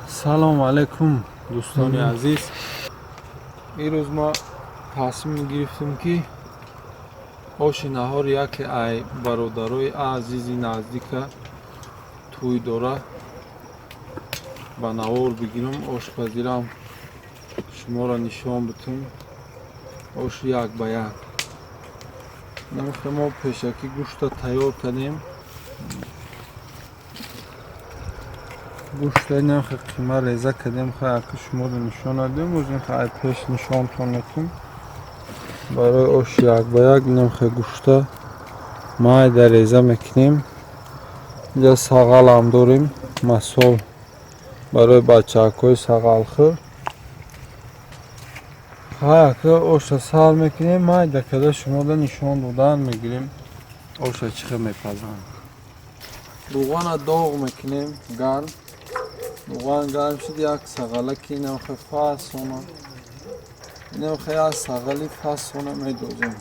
Салому алайкум, дӯстони азиз. Ирӯз мо тасмим гирифтем, ки оши наҳор яке ай бародарои азизи наздика тӯй дора, ба навор бигирам, ошпазирам шуморо нишон битум. Оши як ба як намихе. Мо пешакӣ гӯшта тайёр кардем. Гӯшта намихе қима реза кардем. Хаяки шуморо нишон надем, озин хай пеш нишонтон метум. Барои оши як ба як намихе гӯшта майда реза мекунем. Инҷа сағалам дорем, масол барои бачаҳакҳои сағалхӯр. Хаяки оша сар мекунем, майда карда шуморо нишон додан мегирем, оша чӣ хел мепазанд. Рӯғана доғ мекунем, гарм. Рӯған гарм шуд, як сағалаки инамхе фасона, инамхе як сағали фасона медозем.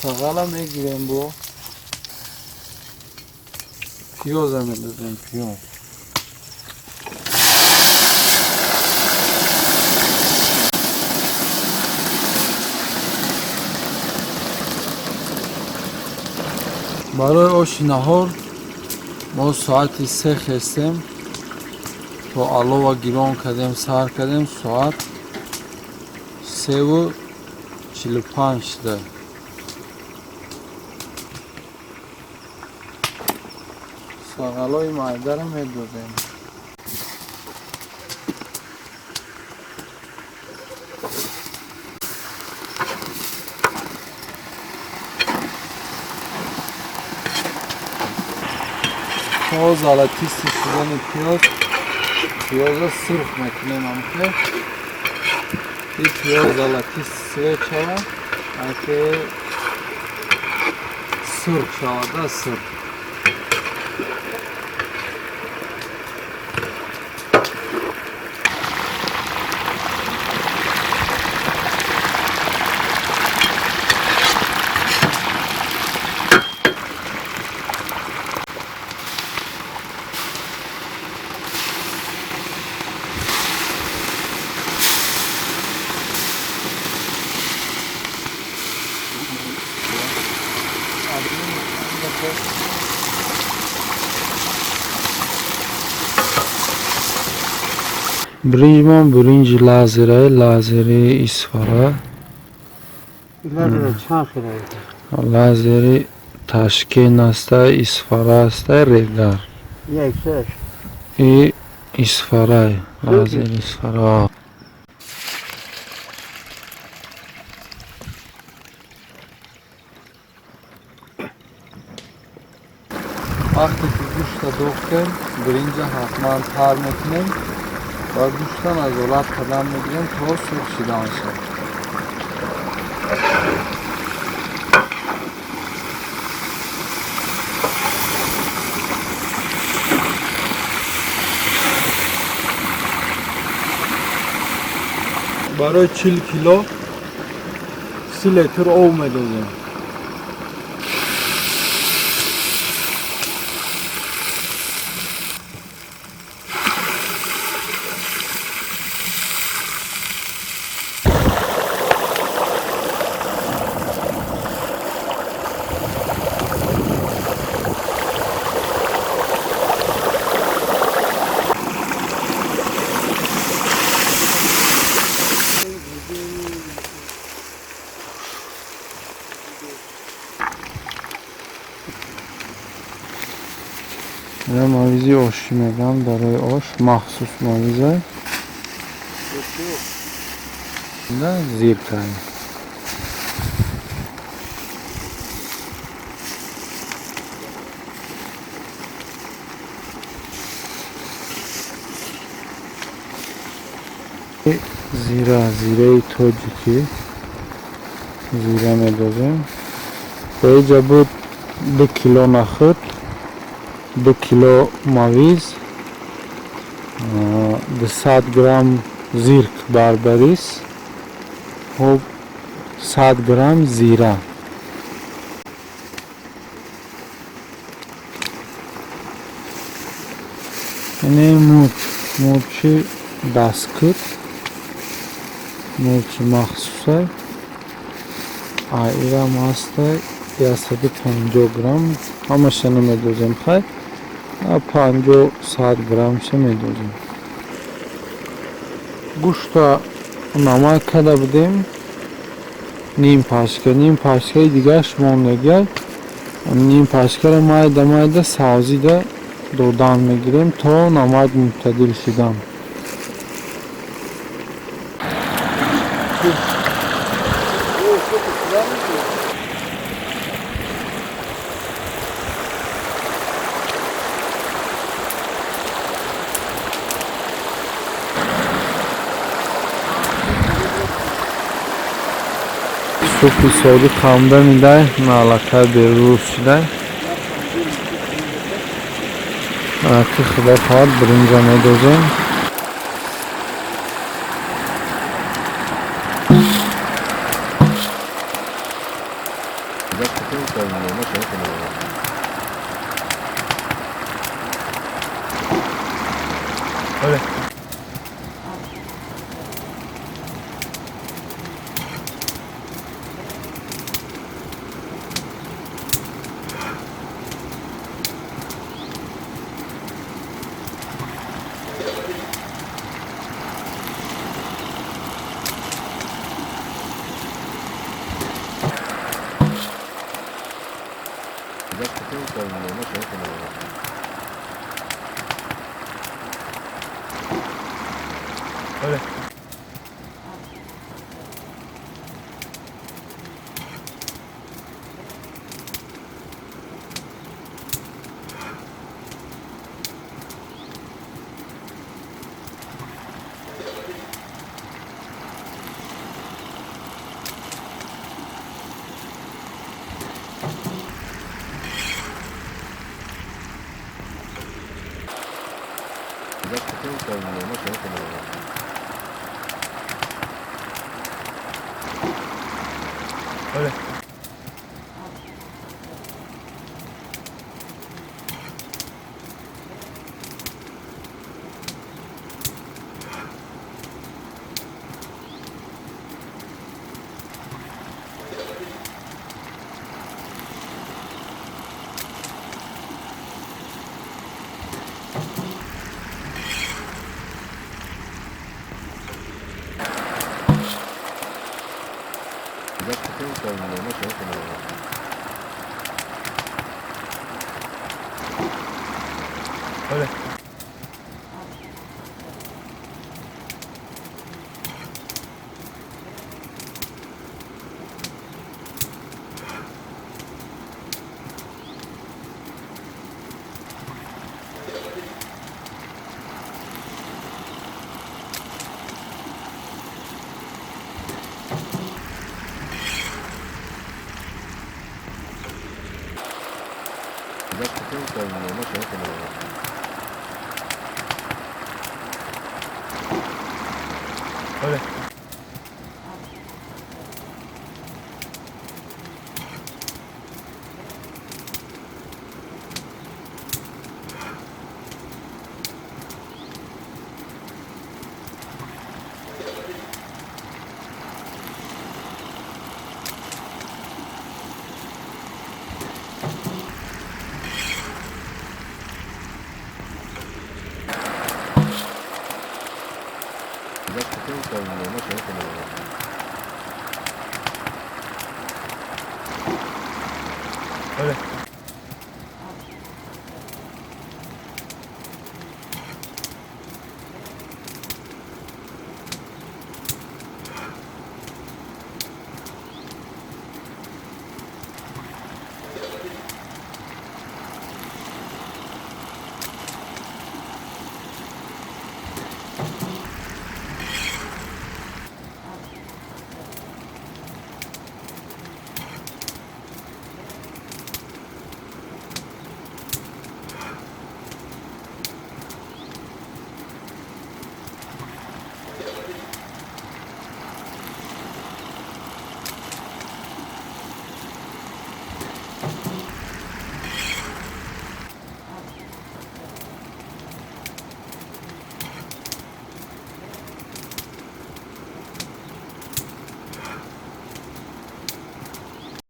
Сағала мегирем, бо пиёза медозем, пиёз. Барои оши наҳор мо соати 3 хестем, то алова гирон кардем, сар кардем, соат 3:45 шуда. Сағалои майдаро медозем. То золотистый шудани пиёз, пиёза сурх мекунем. Амхе и пиёз золотистый цвет шавад, аке сурх шавада, сурх. Биринҷмон биринҷи лазера, лазери Исфара. Лазера чанд хел? Лазери Ташкент аста, Исфара аста, Регар. Як шаш. И Исфарай, лазери Исфара. Вақте ки гӯшта дохтем, биринҷа ҳатман тар мекунем ва гӯшта назорат кардан мегирем то сурх шиданша. Барои 40 кило 30 литр об медозем. Ина мавизи ошӣ мегӯям, барои ош махсус мавиза. Зир кардем. Зира, зираи тоҷикӣ, зира медозем. Ба иҷа буд 2 кило нахӯд. 2 кило мавиз, 200 грамм зирк барбарис, хоб 100 грамм зира. Ине мурч, мурчи дасткут, мурчи махсусай. Ирам ҳастай 150 грамм. Ҳамаша намедозем, хай 50-100 граммша медозем. Гӯшта намак карда будем, ним пачка, ним пачкаи дигараш мондагиай. Ним пачкаро майда майда савзида додан мегирем то намак мубтадил шудан. Супи соди хамда мидай, налакай берӯз шидай. Ки худо хоҳад биринҷа медозем. Öyle.